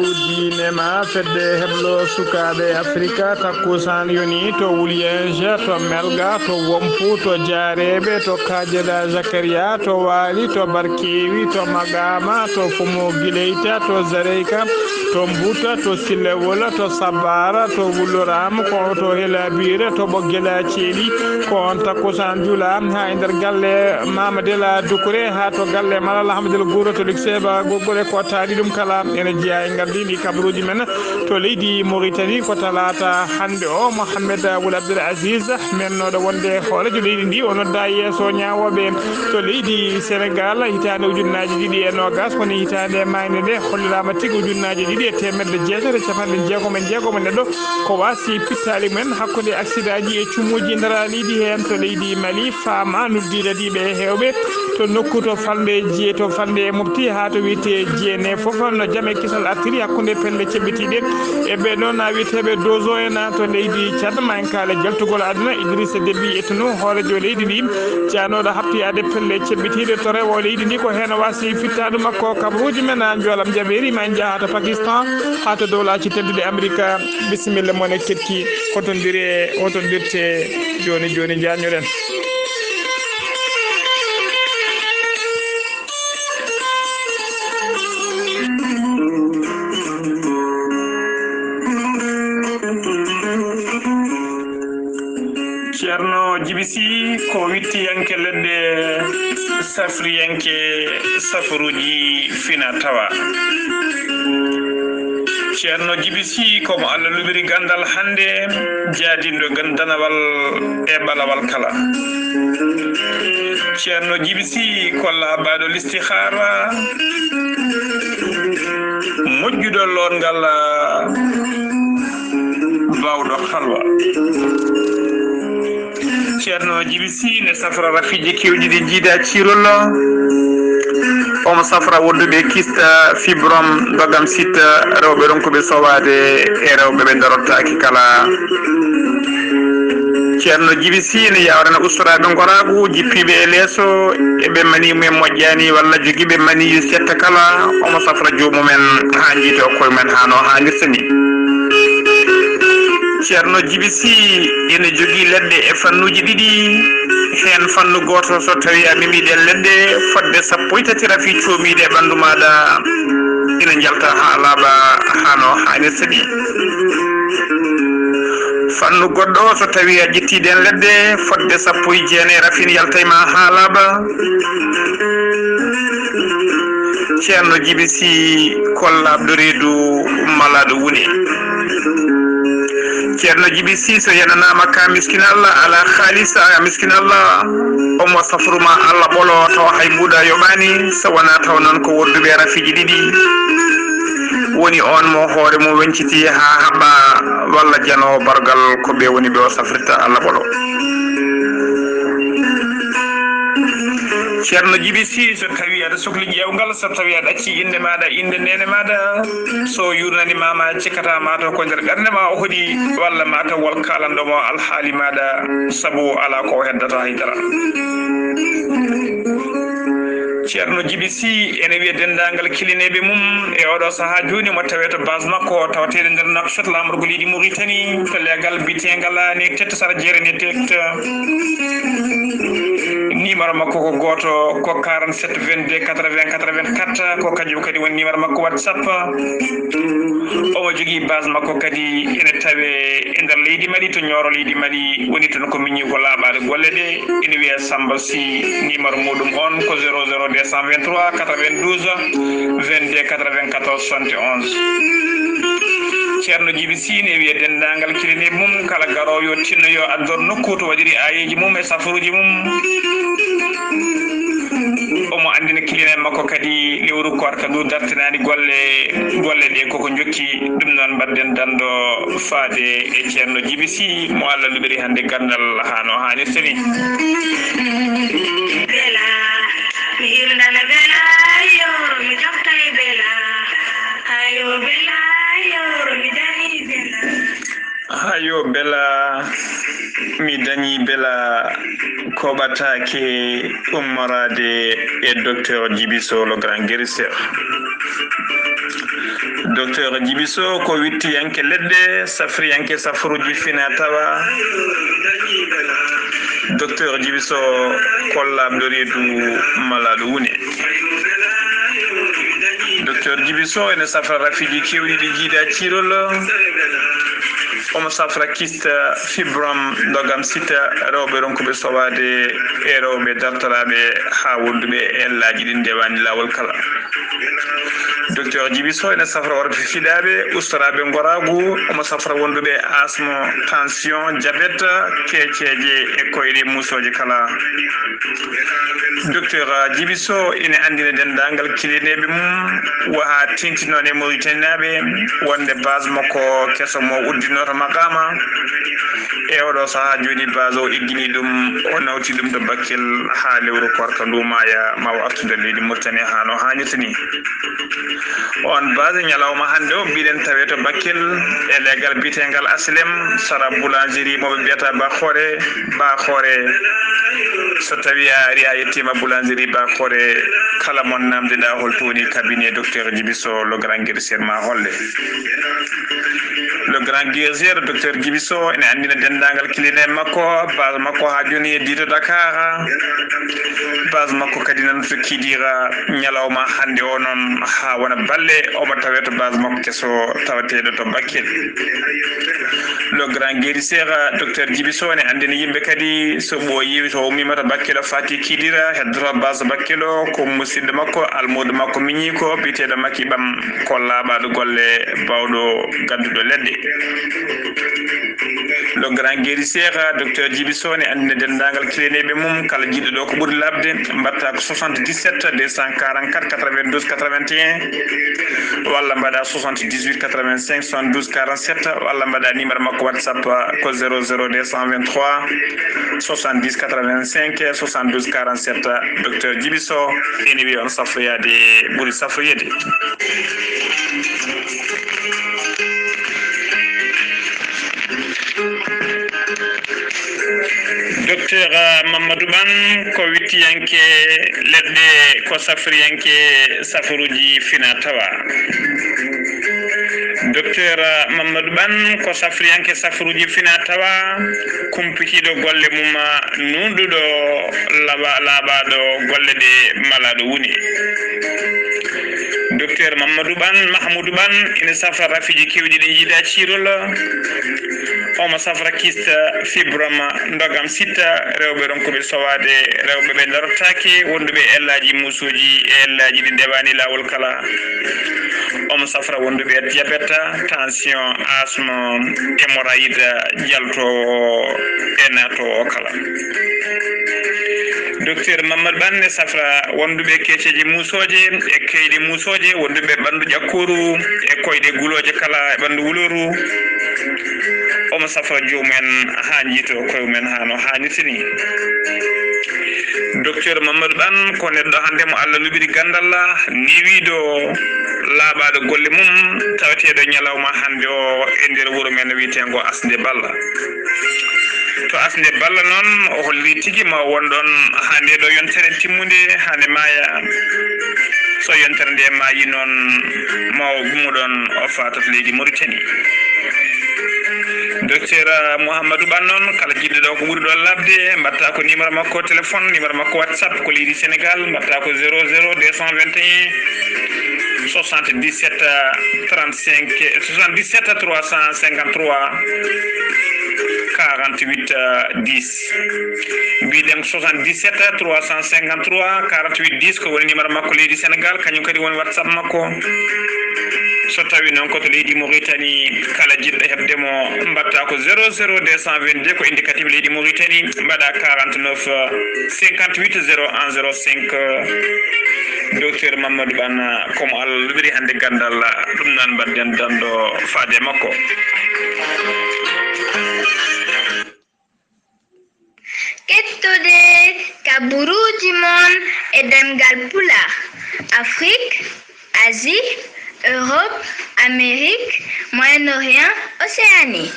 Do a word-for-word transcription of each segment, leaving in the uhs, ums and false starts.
Diine ma fedde heblo sukaaɓe Afrika, takkusaan yoni to Wuliyeje, to Melga, to Wompu, to Jaareeɓe, to Kajela Zakaria, to Waali, to Barkeewi, to Magama, to Fomo Gileyta, to Zareyka, to Mbuta, to Sillewola, to Sabara, to Wulloram, ko to Helabire, to Ɓoggela Ceeli, ko on takkusaan jula ha e nder galle Mama Dela Dukure, ha to galle Malal Ahmadel Guro, to Luxeba Gogol e ko taali ɗum kala ene jeeya e ngardiɗi kabaruuji men to leydi Mauritanie. Ko talaata hannde o, Mohamed Wul Abdul Aziz, mennoɗo wonde hoorejo leydi ndi, o nodda yeeso ñaawooɓe to leydi Senegal. Hitaande ujunnaaji ɗiɗi e noogas, woni hitaande maayde nde, holliraama tigi ujunnaaji ɗiɗi e teemedde jeetati e capanɗe jeegom e jeegom neɗɗo ko waasi pittaali mumen hakkunde aksidaaji e cumuuji ndaraaliiɗi heen to leydi Mali. Faama noddi dadiiɓe e heewɓe to nokku to falnde Jee, to falnde e Mopti haa to wiyetee Jeene fof, no jam e kisal artiri hakkunde pelle ceɓɓitiiɗe e ɓee ɗoon wiyeteeɓe Dozo en to leydi Tchad. Ma en kaale jaltugol aduna, Idrissa Déby Itno, hoorejo leydi ndi, jaanooɗo happiyaade pelle ceɓɓitiiɗe to rewo leydi ndi, ko heen o waasi fittaandu makko. Kabaruuji men, a njoolam jaɓeeri, ma en njaha to Pakistan, haa to dowlaaji tedduɗi Amerika. Bisimilla mon e keɗki, hotondire, hotondirte jooni jooni, njaanjoɗen. Ceerno Jibi Sy ko wittiyanke leɗɗe, safriyanke safaruuji fina tawa. Ceerno Jibi Sy ko mo Allah luɓiri ganndal hannde, jaadinɗo gan-, danawal e ɓalawal kala. Ceerno Jibi Sy ko laaɓaaɗo listihaara, moƴƴuɗo loorngal, baawɗo halwa. Ceerno Jibi Sy ne safra rafiiji keewɗi ɗi njiida ciirol. Omo safra wonduɓe kista, fibrom, dogam sitta, rewɓe ronkuɓe sowaade e rewɓe ɓe darottaaki kala. Ceerno Jibi Sy ne yaawrana ustoraaɓe ngoraagu, jippiiɓe e leeso, e ɓe mani mumen moƴƴaani walla jogiiɓe maniyu setta kala, omo safra joomum en haa njiita koye mumen haa no haanirta ni. Ceerno Jibi Sy ene jogii leɗɗe e fannuuji ɗiɗi, heen fannu gooto so tawii a memii ɗeen leɗɗe fotde sappo e tati rafi coomiiɗe e ɓanndu maaɗa, ina njalta haa laaɓa haa no haanirta ni. Fannu goɗɗo so tawii a ƴettii ɗeen leɗɗe fotde sappo e jeenayi rafi ne yalta e ma haa laaɓa. Ceerno Jibi Sy ko laaɓɗo reedu malaaɗo wune. Ceerno Jibi Sy so yenanaama ka miskin Allah, alaa haalis a miskin Allah, omo safru ma Allah ɓolo tawa hay mbuuɗa yoɓaani, so wonaa taw noon ko wodduɓe rafiiji ɗiɗi. Woni oon mo hoore mum weñciti haa haɓɓa walla janoowo bargal ko ɓe woni ɓe o safrirta Allah ɓolo. Ceerno Jibi Sy, so tawi aɗa sukli ƴeewgal, so tawi aɗa acci innde maaɗa, innde neene maaɗa, so yurnani ma, ma cikkata ma taw ko nder ɓernde ma o hoɗi, walla ma taw wol kaalanɗo mo alhaali maaɗa, sabu alaa ko o heddata hay dara. Ceerno Jibi Sy ene wiya denndaangal kilineeɓe mum e oɗo sahaa jooni mo tawee to base makko tawateeɗo nder Nouakchott, laamorgo leydi Mauritanie, to leegal biteengal Netet, sara jeere Netet. Numéro makko ko gooto, ko quarante-sept vingt-deux quatre-vingts quatre-vingt-quatre, ko kañum kadi woni numéro makko WhatsApp. Omo jogii base makko kadi ene tawee e nder leydi Mali, to Nioro leydi Mali, woni toon ko miñiiko laaɓaade golle ɗe, ene wiyee Samba Sy, numéro muuɗum on ko zéro zéro deux cent vingt-trois quatre-vingt-douze vingt-deux quatre-vingt-quatorze soixante et onze. Ceerno Jibi Sy ne wiya denndaangal kilineeɓe mum, kala garoowo yo tinno yo addor nokku to waɗiri aayeeji mum e safaruuji mum. Omo anndina kilineeɓe makko kadi lewru koorka ndu dartinaani golle, golle ɗe koko njokki. Ɗum noon mbaɗden danndo faade e Ceerno Jibi Sy mo Allah luɓiri hannde ganndal haa no haanirta ni. Bela, mi hirnana Bela, yoro mi joftay Bela. Ayo Bela, yoro mi dañi Bela. Ayo Bela, mi dañi Bela, koɓataake ummoraade e Docteur Jibi Sow, le grand guérisseur. Docteur Djiby Sow ko wittiyanke leɗɗe, safriyanke safaruuji fina tawa. Docteur Djiby Sow ko laaɓɗo reedu malaaɗo wune. Docteur Djiby Sow ene safra rafiiji keewɗi ɗi jiidaa ciirol. Omo safra kyste, fibrome, ndogam sita, rewɓe ronkuɓe sowaade e rewɓe dartoraaɓe haa wonduɓe e ellaaji ɗi ndewaani laawol kala. Docteur Djiby Sow ene safra worɓe fiɗaaɓe, ustoraaɓe ngoraagu, omo safra wonduɓe e asmo, tension, diabète, keeceeje e koyɗe muusooje kala. Docteur Djiby Sow ene anndina denndaangal kilineeɓe mum, waha tintinoon e Mauritanienaaɓe wonde base makko keso mo uddinooto maqaama. E oɗo sahaa jooni, base o eggini ɗum, o nawti ɗum to Bakel haa lewru koorka ndu maaya, ma o artude leydi Mauritanie haa no haanirta ni. On base ñalawma hannde o mbiɗen tawe to Bakel e leggal biyeteengal Aslem, sara boulangerie mo ɓe mbiyata Bakhoore, Bakhoore. So tawi a ari a yettima boulangerie Bakhoore, kala mon namdeɗa hol toni cabinet docteur Djiby Sow, le grand guérisseur, ma holle. Le grand guérisseur, docteur Djiby Sow, ene anndina denndaangal kilineeɓe makko, base makko haa jooni yeddi to Dakar. Base makko kadi nan to Kidira, ñalawma hannde o noon haa wona balle, omo tawe to base makko keso tawateeɗo to Bakel. Le grand guérisseur, docteur Djiby Sow, ne anndina yimɓe kadi, so ɓooyi, so ummima to Bakel, o faati Kidira, heddoto base Bakel o, ko musidɗo makko, almuudo makko, miñiiko, biyeteeɗo Maki Ɓam, ko laaɓaaɗo golle, baawɗo gadduɗo leɗɗe. Le grand guérisseur, docteur Djiby Sow, ne anndina denndaangal kilineeɓe mum, kala jiɗɗo ɗo ko ɓuri laaɓde, mbaɗta ko soixante-dix-sept deux cent quarante-quatre quatre-vingt-douze quatre-vingt-un, walla mbaɗa soixante-dix-huit quatre-vingt-cinq soixante-douze quarante-sept, walla mbaɗa numéro makko WhatsApp ko zéro zéro deux cent vingt-trois soixante-dix quatre-vingt-cinq soixante-douze quarante-sept. Docteur Djiby Sow ene wiya on safroyaade ɓuri safroyeede. Docteur Mamadou Ban ko wittiyanke leɗɗe, ko safriyanke safaruuji fina tawa. Docteur Mamadou Ban ko safriyanke safaruuji fina tawa, kumpitiiɗo golle mum, nuunɗuɗo laaɓa-, laaɓaaɗo golle ɗe malaaɗo woni. Docteur Mamadou Ban, Mahmoudou Ban, ina safra rafiiji keewɗi ɗi njiidaa ciirol. Omo safra kyste, fibrome, ndogam sita, rewɓe ronkuɓe sowaade, rewɓe ɓe darotaake, wonduɓe e ellaaji muusooji e ellaaji ɗi ndewaani laawol kala. Omo safra wonduɓe e diabète, tension, asthme, hémorroïde, jaltoowo e naatoowo kala. Docteur Mamadou Ban ne safra wonduɓe e keeceeje muusooje, e keyɗe muusooje, wonduɓe e ɓanndu ƴakkooru, e koyɗe gulooje kala e ɓanndu wulooru. Omo safra joomum en haa njiitoo koye mum en haa no haanirta ni. Docteur Mamadou Ban ko neɗɗo hannde mo Allah luɓiri ganndal, newiiɗo, laaɓaaɗo golle mum, taweteeɗo ñalawma hannde o e nder wuro men wiyeteengo Asnde Balla. To Asnde Balla noon, o holliri tigi ma o won ɗoon haa nde ɗo yontere timmunde, haa nde maaya. So yontere nde maayi noon, ma o ummo ɗoon, o faata to leydi Mauritanie. Docteur Mouhamadou Ban noon, kala jiɗɗo ɗo ko ɓuri ɗo laaɓde, mbaɗta ko numéro makko téléphone, numéro makko WhatsApp ko leydi Sénégal, mbaɗta ko zéro zéro deux cent vingt et un soixante-dix-sept trente-cinq, soixante-dix-sept trois cent cinquante-trois quarante-huit dix. Mbiɗen soixante-dix-sept trois cent cinquante-trois quarante-huit dix, ko woni numéro makko leydi Sénégal, kañum kadi woni WhatsApp makko. So tawi noon ko to leydi Mauritanie, kala jiɗɗo heɓde mo, mbaɗta ko zéro zéro deux cent vingt-deux, ko indicatif leydi Mauritanie, mbaɗa quarante-neuf cinquante-huit zéro un zéro cinq. Docteur Mamadou Ban, ko mo Allah luɓiri hannde ganndal, ɗum noon mbaɗden danndo faade makko. Kettude kaburuuji mon e ɗemngal Pulaar, Afrique, Asie, Europe, Amérique, Moyen-Orient, Océanie.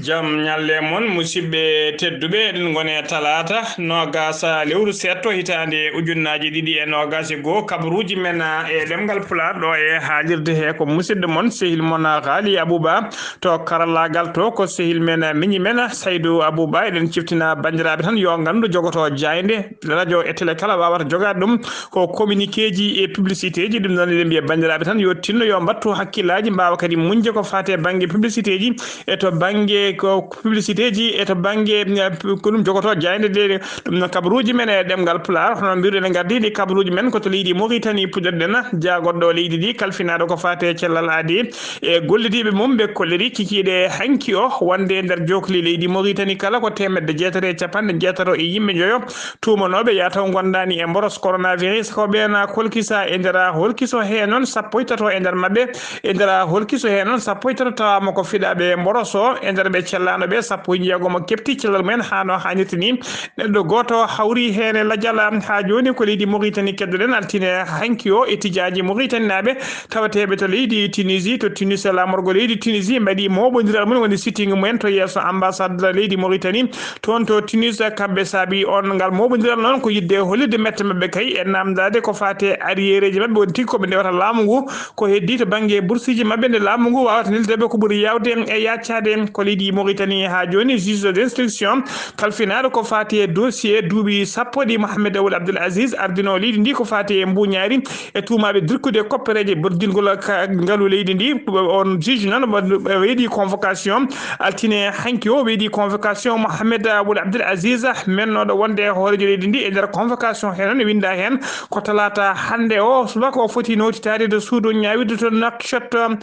Jam ñalle mon, musidɓe tedduɓe, eɗen ngoni e talaata noogaas lewru seeɗto hitaande ujunnaaji ɗiɗi e noogaas e goo. Kabaruuji men e ɗemngal Pulaar ɗo e haalirde he ko musidɗo mon, sehil mon Haali Abuba to karallaagal to, ko sehil men, miñi men Saydu Abuba. Eɗen ciftina banndiraaɓe tan yo nganndu jogoto jaaynde radio e télé kala waawata jogaade ɗum ko communiqué ji e publicité ji. Ɗum noon eɗen mbiya banndiraaɓe tan yo tinno, yo mbattu hakkillaaji, mbaawa kadi muñde ko faati e bannge publicité ji e to bannge ko publicité ji e to bannge, eh, ko ɗum jogoto jaaynde nde. Ɗum noon kabaruuji men e ɗemngal Pulaar, hono mbiruɗen e ngardiiɗi kabaruuji men ko to leydi Mauritanie puɗɗorɗen jaagoɗo leydi ndi kalfinaaɗo ko faati e cellal aadi e gollidiiɓe mum ɓe kolliri kikiiɗe hanki o wonde e nder jookli leydi Mauritanie kala ko teemedde jeetati e capanɗe jeetato e yimɓe njoyo tuumanooɓe yataw ngondaani e mboros coronavirus ko ɓeen kolkisa e nder holkiso he noon sappo e tato e nder maɓɓe e nder holkiso he noon sappo e tato tawaama ko fiɗaaɓe mboros o e nder ɓe cellaano ɓe sappo e jeegom kepti cellal mumen haa no haanirta ni. Neɗɗo gooto hawri heen e lajal haa jooni ko leydi Mauritanie keddoɗen altine hanki o e tijaaji Mauritanie naaɓe tawateeɓe to leydi Tunisie. To Tunis, laamorgo leydi Tunisie mbaɗi mooɓondiral mum woni sitting mumen to yeeso ambassade leydi Mauritanie toon to Tunis. Kamɓe saabi on ngal mooɓondiral noon ko yiɗde hollirde mette maɓɓe kay e namdaade ko faati e arriéreji maɓɓe woni tigi ko ɓe ndewata laamu ngu ko heddii to bannge bursiiji maɓɓe nde laamu ngu waawata neldude ɓe ko ɓuri yaawde e yaacaade. Ko leydi Mauritanie haa jooni juge d'instruction kalfinaaɗo ko faati e dossier duuɓi sappo ɗi Mohamed Ould Abdel Aziz ardinoo leydi ndi ko faati e mbuuñaari e tuumaaɓe dirkude koppereeje bordingol ka-, ngalu leydi ndi. On juge noon wa-, weeɗi convocation altine hanki o, weeɗi convocation Mohamed Ould Abdel Aziz, mennooɗo wonde e hooreejo leydi ndi. E nder convocation he noon winnda heen ko talaata hannde o subaka o foti notitaade to suudu ñaawirde to Nouakchott.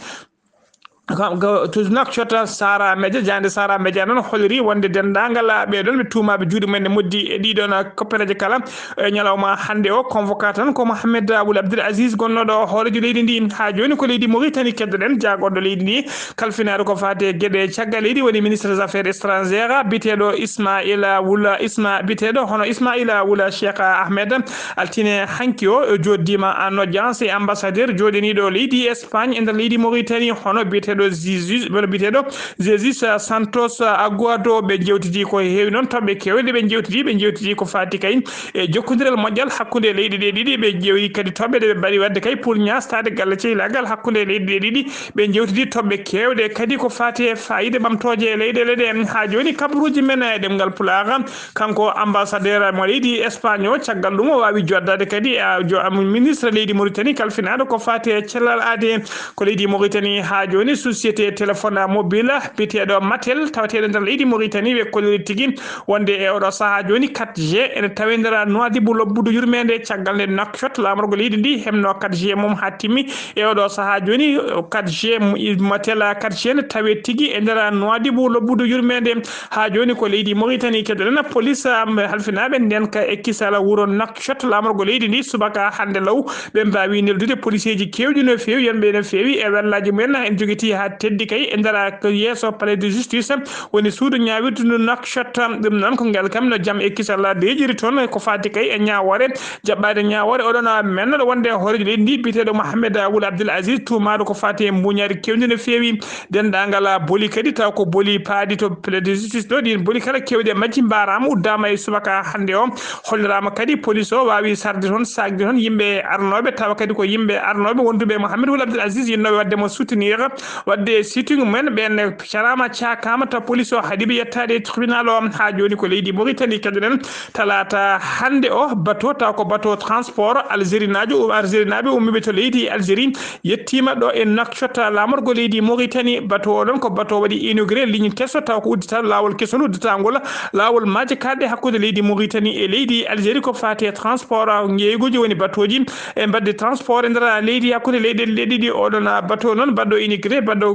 Kam ko to Nouakchott Sara Media, jaaynde Sara Media noon holliri wonde denndaangal ɓee ɗoon ɓe tuumaaɓe juuɗe mumen ne moddi e ɗii ɗoon koppereeje kala. E ñalawma hannde o, convoqué tan ko Mohamed Ould Abdel Aziz, gonnooɗo hooreejo leydi ndi. Haa jooni ko leydi Mauritanie keddoɗen, jaagorɗo leydi ndi, kalfinaaɗo ko faati e geɗe caggal leydi, woni ministre des affaires étrangères, biyeteeɗo Ismaila Wula, Isma, biyeteeɗo hono Ismaila Wula Cheikh Ahmed. Altine hanki o, o jooɗdiima en audience e ambassadeur jooɗiniiɗo leydi Espagne e nder leydi Mauritanie, hono biyeteeɗo Jesus, hono biyeteeɗo Jesus Santos Aguado. Ɓe njewtidi ko heewi noon, toɓɓe keewɗe ɓe njewtidi, ɓe njewtidi ko faati kay e jokkondiral moƴƴal hakkunde leyɗe ɗe ɗiɗi. Ɓe ƴeewi kadi toɓɓe ɗe ɓe mbaɗi waɗde kay pour ñaastaade galle ceylaagal hakkunde leyɗe ɗe ɗiɗi. Ɓe njewtidi toɓɓe keewɗe kadi ko faati e faayiida ɓamtooje e leyɗeele ɗe. Haa jooni kabaruuji men e ɗemngal Pulaar, kanko ambassadeur mo leydi Espagne o, caggal ɗum o waawi joddaade kadi e jo-, am, ministre leydi Mauritanie kalfinaaɗo ko faati e cellal aadi. Ko leydi Mauritanie haa jooni société téléphone mobile biyeteeɗo Matel tawateeɗo nder leydi Mauritanie ɓe kolliri tigi wonde e oɗo sahaa jooni quatre G ene tawee nder Nouadhibou lobbudu yurmeende caggal nde Nouakchott laamorgo leydi ndi heɓno quatre G mum haa timmi. E oɗo sahaa jooni quatre G mu-, Matel quatre G ne tawee tigi e nder Nouadhibou lobbudu yurmeende. Haa jooni ko leydi Mauritanie keddoɗen police am halfinaaɓe nden ka e kisala wuro Nouakchott laamorgo leydi ndi subaka hannde law. Ɓe mbaawi neldude policeeji keewɗi no feewi, yonɓe no feewi e wallaaji mumen. En jogitii haa teddi kay e nder yeeso palais de justice, woni suudu ñaawirdu ndu Nouakchott. Ɗum noon ko ngal kam no jam e kisal deeƴiri toon ko faati kay e ñaawoore, jaɓɓaade ñaawoore oɗon mennoɗo wonde e hooreejo leydi ndi biyeteeɗo Mohamed Ould Abdel Aziz, tuumaaɗo ko faati e mbuuñaari keewndi no feewi. Denndaangal boli kadi taw ko boli paaɗi to palais de justice ɗo, ɗiin boli kala keewɗi e majji mbaaraama uddaama e subaka hannde o. Holliraama kadi police o waawi sarde toon, saakde toon yimɓe arnooɓe, tawa kadi ko yimɓe arnooɓe wonduɓe e Mohamed Ould Abdel Aziz, yiɗnooɓe waɗde mo soutenir, waɗde sitting mumen. Ɓeen caraama, caakaama, taw police o haɗiiɓe yettaade e tribunal o. Haa jooni ko leydi Mauritanie keddoɗen. Talaata hannde o, bateau, taw ko bateau transport algérinaajo, algérinaaɓe ummiiɓe to leydi Algérie, yettiima ɗo e Nouakchott, laamorgo leydi Mauritanie. Bateau o ɗon ko bateau waɗi inauguré ligne keso, taw ko uddita laawol kesol udditangol laawol maaje kaaɗɗe hakkunde leydi Mauritanie e leydi Algérie ko faati e transport njeeyguuji, woni bateauji e mbaɗde transport e nder leydi hakkunde leyɗeele ɗe ɗiɗi. Oɗon bateau noon baɗɗo inauguré, baɗɗo,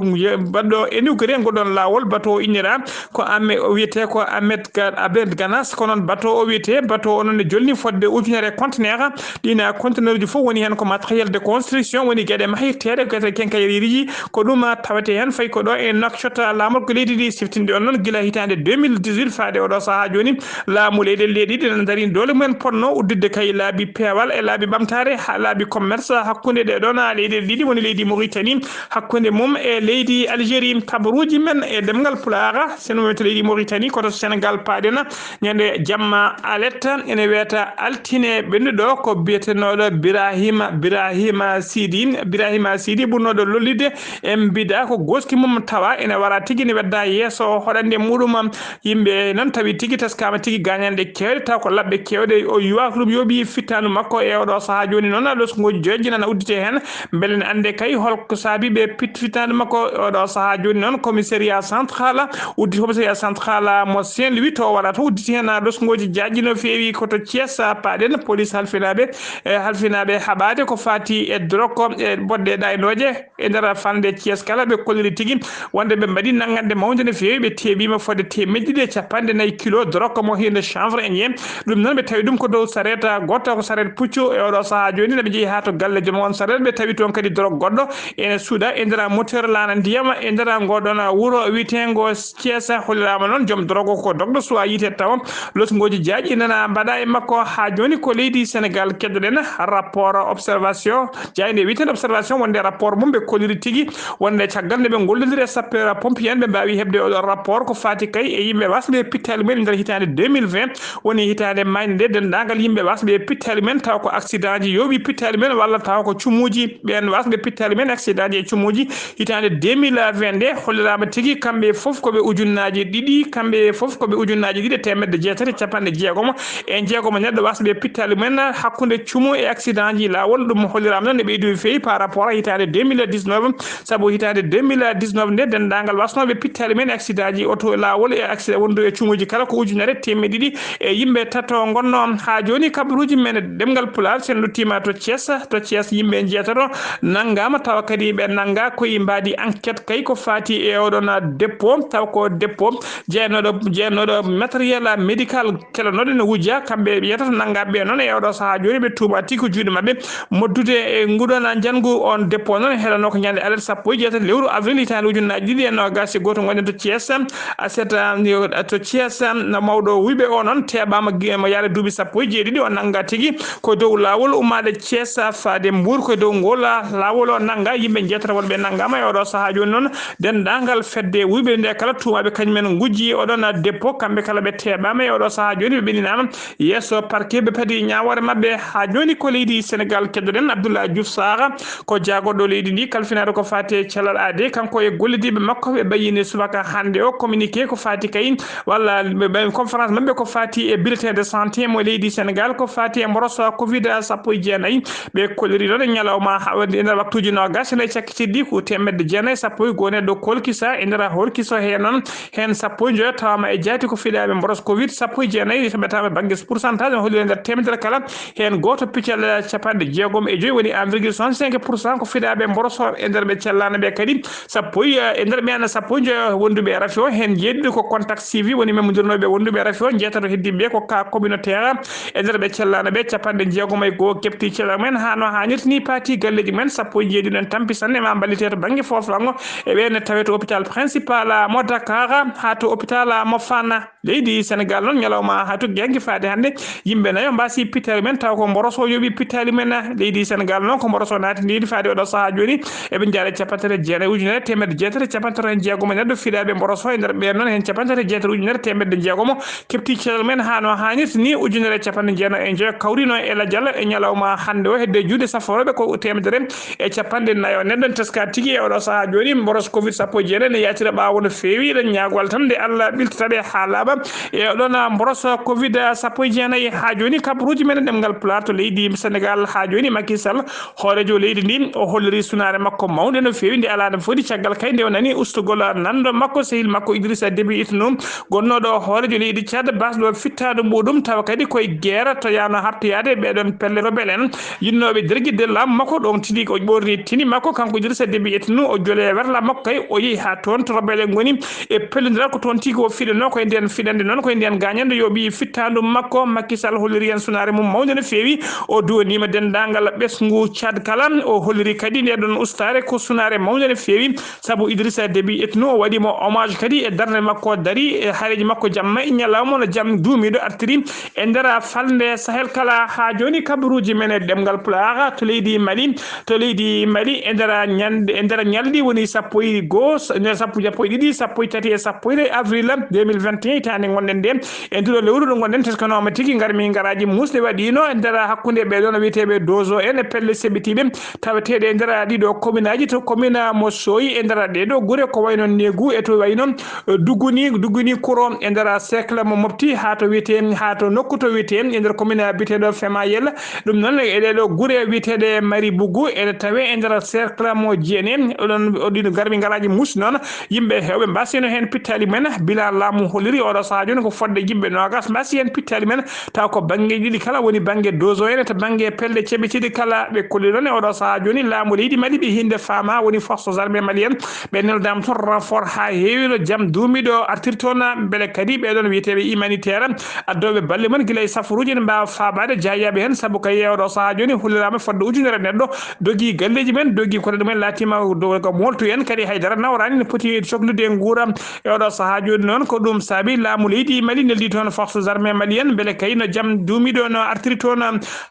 baɗɗo inauguré ngoɗon laawol, bateau o innira ko Ahmed, o wiyetee ko Ahmed Ga-, Ahmed Ganas, ko noon bateau o wiyetee, bateau o noon ne jolni fodde ujunere conteneur. Ɗiin conteneur uji fof woni heen ko matériel de construction, woni geɗe mahirteeɗe, geɗe quincaillerie ji, ko ɗum tawetee heen. Fayi ko ɗo e Nouakchott, laamorgo leydi ndi siftinde on noon gila hitaande deux mille dix-huit faade oɗo sahaa jooni, laamu leyɗeele ɗe ɗiɗi ene ndarii doole mumen potnoo udditde kay laabi peewal e laabi ɓamtaare, haa laabi commerce hakkunde ɗee ɗoon leyɗeele ɗiɗi, woni leydi Mauritanie, hakkunde mum e leydi Algérie. Kabaruuji men e ɗemngal Pulaar, so en ummiima to leydi Mauritanie, ko to Sénégal paaɗen. Ñande jamma aletta ene wiyata altine ɓennuɗo, ko biyetenooɗo Birahima, Birahima Sidi, Birahima Sidi ɓurnooɗo lollidde e Mbida, ko gooski mum tawa ene wara tigi, ne wedda yeeso hoɗande muɗum. Yimɓe noon tawi tigi teskaama tigi gaañanɗe keewɗe, taw ko laɓɓe keewɗe. O yuwa ko ɗum yooɓi fittaandu makko e oɗo sahaa jooni noon, loskuuji joyji nana udditi heen. Mbele en annde kay holko saabi ɓe pit-, fittaandu makko e oɗo sahaa jooni noon, commissariat central, uddi commissariat central mo Saint-Louis to waɗa to udditi heen loskuuji jaajɗi no feewi ko to Thiès paaɗen, police halfinaaɓe, e halfinaaɓe haɓaade ko faati e drogue e boɗɗe ɗaynooje. E nder falnde Thiès kala, ɓe kolliri tigi wonde ɓe mbaɗi nanngande mawnde no feewi, ɓe teeɓiima fodde teemedde ɗiɗi e capanɗe nayi kilo drogue mo hino chanvre en yee. Ɗum noon ɓe tawi ɗum ko dow sareet gooto, ko sareet puccu. E oɗo sahaa jooni, ɓe njehi haa to galle joom on sareet, ɓe tawi toon kadi drogue goɗɗo ene suuɗa e nder moteur laana ndiyam e nder ngoɗon wuro wiyeteengo Thiès. Holliraama noon joom drogue ko dogɗo suwaa yiite tawa loskuuji jaajɗi nana mbaɗa e makko. Haa jooni ko leydi Sénégal keddoɗen rapport observation. Jaaynde wiyeteende Observation wonde rapport mum ɓe kolliri tigi wonde caggal nde ɓe ngollondiri e sapeur pompier en, ɓe mbaawi heɓde oɗo rapport ko faati kay e yimɓe wasɓe pittaali men nder hitaande deux mille vingt, woni hitaande maayde nde, denndaangal yimɓe wasɓe pittaali men taw ko accident ji yooɓi pittaali men walla taw ko cumuuji. Ɓeen wasɓe pittaali men accident ji e cumuuji hitaande deux mille vingt nde holliraama tigi kamɓe fof ko ɓe ujunnaaji ɗiɗi, kamɓe fof ko ɓe ujunnaaji ɗiɗi e teemedde jeetati e capanɗe jeegom e jeegom neɗɗo wasɓe pittaali men hakkunde cumu e accident ji laawol. Ɗum holliraama noon ne ɓeydi feewi par rapport à hitaande deux mille dix-neuf, sabu hitaande deux mille dix-neuf nde denndaangal wasnooɓe pittaali men accident ji oto laawol e accident wondu e cumuuji kala ko ujunere teemedde ɗiɗi e yimɓe tato ngonnoo. Haa jooni kabaruuji men ɗemngal Pulaar, sen luttiima to Thiès, to Thiès yimɓe njeetato nanngaama tawa kadi ɓe nannga koye mbaadi enquête kay ko faati e oɗon dépôt, taw ko dépôt jeyanooɗo, jeyanooɗo matériel médical kelanooɗo ene wujja, kamɓe ɓe yiyata to nanngaaɓe ɓe noon e oɗo sahaa jooni ɓe tuuma tigi ko juuɗe maɓɓe moddude e nguɗon njanngu. On dépôt noon helanoo ko ñande alet sappo e jeetati lewru avril hitaande ujunnaaji ɗiɗi e noogaas e gooto ngonɗen to Thiès, aset, to Thiès, no mawɗo wuyɓe o noon teeɓaama gi-, mo yaare duuɓi sappo e jeeɗiɗi o nannga tigi ko dow laawol ummaade Thiès faade Mbour, ko dow ngol laawol o nannga yimɓe njeetato wonɓe nanngaama e oɗo sahaa jooni noon. Denndaangal fedde wuyɓe nde kala tuumaaɓe kañum en ngujji oɗon dépôt, kamɓe kala ɓe teeɓaama e oɗo sahaa jooni, ɓe ɓenninaama yeeso parquet, ɓe padi ñaawoore maɓɓe. Haa jooni ko leydi Sénégal keddoɗen Abdoulaye Diouf Sarr, ko jaagorɗo leydi ndi kalfinaaɗo ko faati e cellal aade, kanko e gollidiiɓe makko ɓe mbaɗi subaka hannde o communiqué ko faati kay walla ɓe mbaɗi conférence maɓɓe ko faati e bulletin de santé mo leydi Sénégal, ko faati e mboroso covid sappo e jeenayi. Ɓe kolliri ɗon e ñalawma ha waɗi e nder waktuuji noogas e nayi cakkitiiɗi ko teemedde jeenayi e sappo e goo neɗɗo kolkisa e nder horkiso. Heen noon, heen sappo e njoyo tawama e jaati ko fiɗaaɓe mboros covid sappo e jeenayi, so ɓe tawama bannge pourcentage no holliri e nder teemedere kala, heen gooto piccal capanɗe jeegom e joyi, woni un virgule soixante-cinq pour cent ko fiɗaaɓe mboroso e nder ɓe cellano ɓe kadi. Sappo e, e nder ɓeen sappo e njoyo wonduɓe e rafi o, heen jeeɗiɗo ko contact suivi, woni memmondirnooɓe wonduɓe e rafi o, njeetato heddiiɓe ɓe ko cas communautaire. E nder ɓe cellano ɓe, capanɗe jeegom e goo keɓti cellal mumen haa no haanirta ni, paati galleeji mumen, sappo e jeeɗiɗo en tampi sanne ma mballite to bannge fooflango. E ɓeen ne tawe to hôpital principal mo Dakar haa to hôpital mo Fann. Leydi Sénégal noon, ñalawma haa tuggi hanki faade hannde, yimɓe nayo mbaasi pittaali men, taw ko mboroso yooɓi pittaali men. Leydi Sénégal noon, ko mboroso naatindiri faade oɗo sahaa jooni, eɓe njaara capanɗe tati e jeenayi ujunere teemedde jeetati e capanɗe tati e jeegom e neɗɗo fiɗaaɓe mboroso. E nder ɓeen noon, heen capanɗe tati e jeetati ujunere teemedde jeegom keɓti cellal men haa no haanirta ni, ujunere e capanɗe jeenayi e njoyo kawrino e lajal e ñalawma hannde o, hedde juuɗe saforooɓe ko teemedere e capanɗe nayo neɗɗo. En teska tigi e oɗo sahaa jooni, mboros covid sappo e jeenayi ne yaacira ɓaawo no feewi. Eɗen ñaagoo Allah tan nde Allah ɓiltata ɓe haa laaɓa e oɗon mboros covid sappo e jeenayi. Haa jooni, kabaruuji men e ɗemngal Pulaar to leydi Sénégal. Haa jooni, Macky Sall, hooreejo leydi ndi, o holliri sunaare makko mawnde no feewi, nde alaa no foti, caggal kay nde o nani ustugol nanndo makko, sehil makko Idrissa Déby Itno, gonnooɗo hooreejo leydi Tchad, basɗo fittaandu muɗum, tawa kadi koye geera to yaano hartoyaade ɓeɗon pelle rebelle en, yinnooɓe dergitde laamu makko. Ɗon tini o ɓorni tini makko, kanko Idrissa Déby Itno, o jole werla makko kay, o yehi haa toon to rebelle en ngoni e pellondiral. Ko toon tigi o fiɗanoo, koye nden fiɗannde noon, koye nden gaañannde yooɓi fittaandu makko. Macky Sall holliri en sunaare mum mawnde no feewi. O duwaniima denndaangal ɓesngu Tchad kala. O holliri kadi nde ɗon ustaare ko sunaare mawnde no feewi, sabu Idrissa Déby Itno o waɗi mo hommage kadi e darnde makko o dari e haareeji makko jamma e ñalawma no jam duumiiɗo artiri e nder falnde Sahel kala. Haa jooni, kabaruuji men e ɗemngal Pulaar to leydi Mali, to leydi Mali e nder ñande, e nder Ñalɗi woni sappo e goo, sappo, sappo e ɗiɗi, sappo e tati e sappo e avril deux mille vingt et un, hitaande ngonɗen nde. E nduɗo lewru ɗo ngonɗen, teskanooma tigi ngarmi ngaraaji muusɗe waɗiino e nder hakkunde ɓee ɗoon wiyeteeɓe dozo en e pelle seɓitiiɓe taweteeɗe e nder ɗiɗo kominaaji, to komina mo Sooyi e nder ɗee ɗo gure ko wayno Negu e to wayno, eh, Duguni, Duguni Kuro e nder cercle mo Mopti haa to wiyetee, haa to nokku to wiyetee e nder komina biyeteeɗo Femayel. Ɗum noon e ɗee ɗo gure wiyeteeɗe Mari Bugu ene tawee e nder cercle mo Jeene. Oɗon, o ɗiɗo ngarmi ngaraaji muusɗe noon, yimɓe heewɓe mbasiyno heen pittaali men. Bilan laamu holliri oɗo sahaa jooni ko fodde yimɓe noogas mbasi heen pittaali men, taw ko banngeeji ɗiɗi kala woni bannge dozo en e to bannge pelle ceɓitiiɗe kala. Ɓe kolli noon e oɗo sahaa jooni laamu leydi Mali ɓe hinde faama woni forces armées maliennes ɓe neldaama toon renfort haa heewi no jam duumiiɗo artiri toon, mbele kadi ɓee ɗoon wiyeteeɓe humanitaire addooɓe balle mum gila e safaruuji ene mbaawa faabaade jaayaɓe heen, sabu kay e oɗo sahaa jooni holliraama fodde ujunere neɗɗo dogi galleeji men, dogi koɗe ɗumen laatiima dow ko mooltu en, kadi haydara nawraani no poti coklude nguura. E oɗo sahaa jooni noon ko ɗum saabi laamu leydi Mali neldi toon forces armées maliennes mbele kay no jam duumiiɗo no artiri toon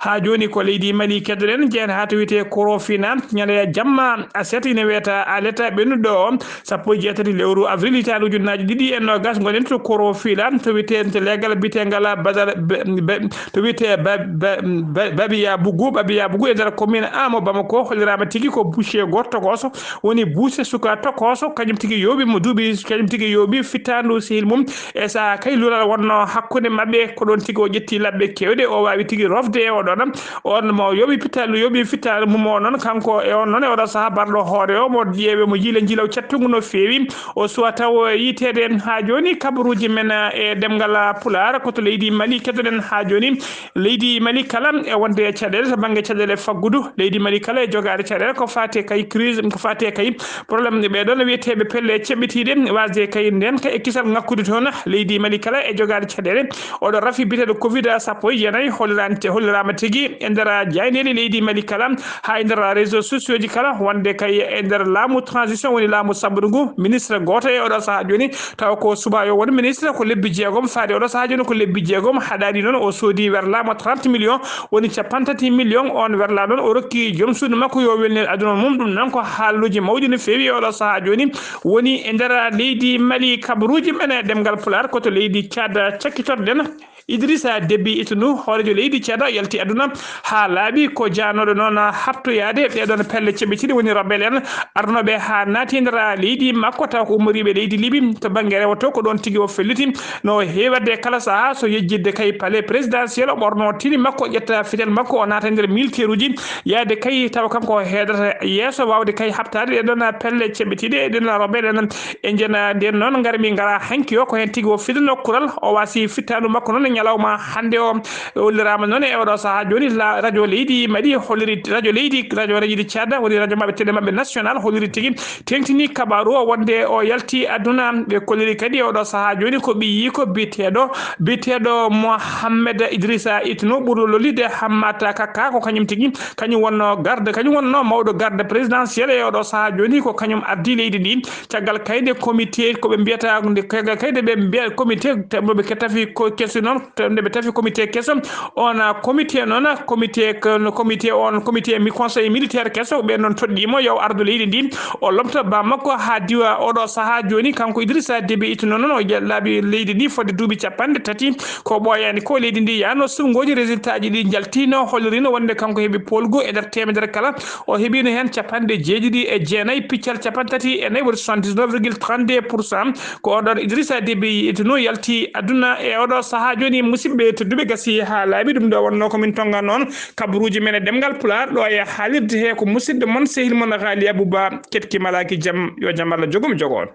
haa jooni ko leydi Mali keddoɗen, jeen haa to wiyetee Korofina, ñande jamma aset ine wiyata aleta ɓennuɗo o, sappo e jeetati lewru avril hitaande ujunnaaji ɗiɗi e noogas, ngonɗen to Korofila, to wiyetee to leegal biyeteengal Badar, be, be, to wiyetee ba, ba, ba, Babiya Bugu, Babiya Bugu e nder commune Amo Bamako, holliraama tigi ko boucher gooto tokooso, woni buuse suka tokooso, kañum tigi yooɓi mo duuɓi, kañum tigi yooɓi fittaandu sehil mum. E sahaa kay luural wonnoo hakkunde maɓɓe, ko ɗoon tigi o ƴetti labbe keewɗe, o waawi tigi rofde e oɗon. On mo yooɓi pittaandu, yooɓi fittaandu mum o noon, kanko e on noon e oɗo sahaa barɗo hoore o, mo ƴeewe mo yiila njiilaw cattungu no feewi. O suwa taw yiyteede haa jooni kabaruuji men e ɗemngal Pulaar ko to leydi Mali keddoɗen haa jooni. Leydi Mali kala e wonde e caɗeele to bannge caɗeele faggudu. Leydi Mali kala e jogaade caɗeele ko faati e kay crise, ko faati e kay problème ɗe ɓee ɗoon wiyeteeɓe pelle ceɓɓitiiɗe, waasde kay ndeen kay e kisal ŋakkude toon. Leydi Mali kala e jogaade caɗeele. Oɗo rafi biyeteeɗo covid sappo e jeenayi hollirante-, holliraama tigi e nder jaayndeeli leydi Mali kala, haa e nder réseaux sociaux ji kala, wonde kay e nder laamu transition woni laamu sabbundu ngu, ministre gooto e oɗo sahaa jooni, tawa ko subaayo woni ministre, ko lebbi jeegom faade oɗo sahaa jooni, ko lebbi jeegom haɗaani noon, o soodi werlaama trente millions, woni cappanɗe tati millions, on werlaa noon, o rokki joom suudu makko yo welnir aduna mum. Ɗum noon ko haaluuji mawɗi no feewi e oɗo sahaa jooni, woni e nder leydi Mali. Kabaruuji men e ɗemngal Pulaar ko to leydi Caad cakkitoɗen. Idrissa Déby Itno, hooreejo leydi Caad, yalti aduna haa laaɓi ko jaanooɗo noon haɓtoyaade ɓee ɗoon pelle ceɓɓitiiɗe woni rebelle en arnooɓe haa naati e nder leydi makko, tawa ko ummoriiɓe leydi Libi to bannge rewo to, ko ɗoon tigi o felliti no heewirde kala sahaa so yejjitde kay palais présidentiel, o ɓornoo tenue makko, ƴetta fitel makko, o naata e nder militaire uji, yahde kay tawa kanko o heedata yeeso waawde kay haɓtaade ɗee ɗoon pelle ceɓɓitiiɗe, e ɗeen rebelle en. E njena ndeen noon ngarmi ngara hanki o, ko heen tigi o fidano kural, o wasi fittaandu makko noon e ñalawma hannde o. O holliraama noon e oɗo sahaa jooni la radio leydi Mali holliri, radio leydi, radio leydi Caad, woni radio maɓɓe, télé maɓɓe national, holliri tigi, teŋtini kabaaru o wonde o yalti aduna. Ɓe kolliri kadi e oɗo sahaa jooni ko ɓiyiiko biyeteeɗo, biyeteeɗo Mohammed Idrissa Itno, ɓurɗo lollude Hammata Kaka, ko kañum tigi, kañum wonnoo garde, kañum wonnoo mawɗo garde présidentiel e oɗo sahaa jooni, ko kañum ardi leydi ndi. Caggal kayde comité, ko ɓe mbiyata nde, caggal kayde ɓe mbiya comité, te-, mo ɓe ke-, tafi ko keso noon, te-, nde ɓe tafi comité keso, on, ah, comité noon, comité ko, no comité on, comité mi conseil militaire keso, ɓe noon toɗɗiimo yo ardu leydi ndi, o lomta ba makko haa diwa oɗo sahaa jooni, kanko Idrissa Déby Itno noon, o ja-, laaɓi leydi ndi fodde duuɓi cappanɗe tati, ko ɓooyaani ko leydi ndi yaano suɓngooji résultat ji ɗi njaltino, hollirino wonde kanko heɓi poolgu e nder teemedere kala, o heɓiino heen cappanɗe jeeɗiɗi e jeenayi piccal cappanɗe tati e nayi, woni soixante-dix-neuf virgule trente-deux pour cent. Ko oɗon Idrissa Déby Itno yalti aduna e oɗo sahaa jooni, musidɓe tedduɓe, gasi haa laaɓi. Ɗum ɗo wonnoo ko min tonga noon kabaruuji men e ɗemngal Pulaar ɗo e haalirde he ko musidɗo mon, sehil mon Ghali Abouba, ketki malaaki jam, yo jam Allah jogo mi jogo on.